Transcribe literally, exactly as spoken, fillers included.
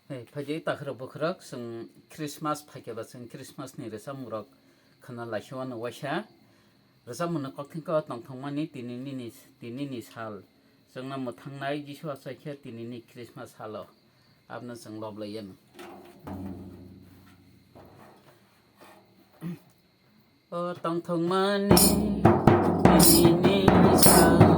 Hey, phaidi takhro bukhrok, chwng Christmas phaikhe ba chwng Christmas ni rwchapmung rok khna laisio ano waisa. Rwchapmung no kokthingko tongthokmani tini nini, tini ni sal. Chwngno mwthangnai Jisu achaikhe tini ni Christmas salo. Abno chwng lob lai yano. O tongthokmani tini ni sal.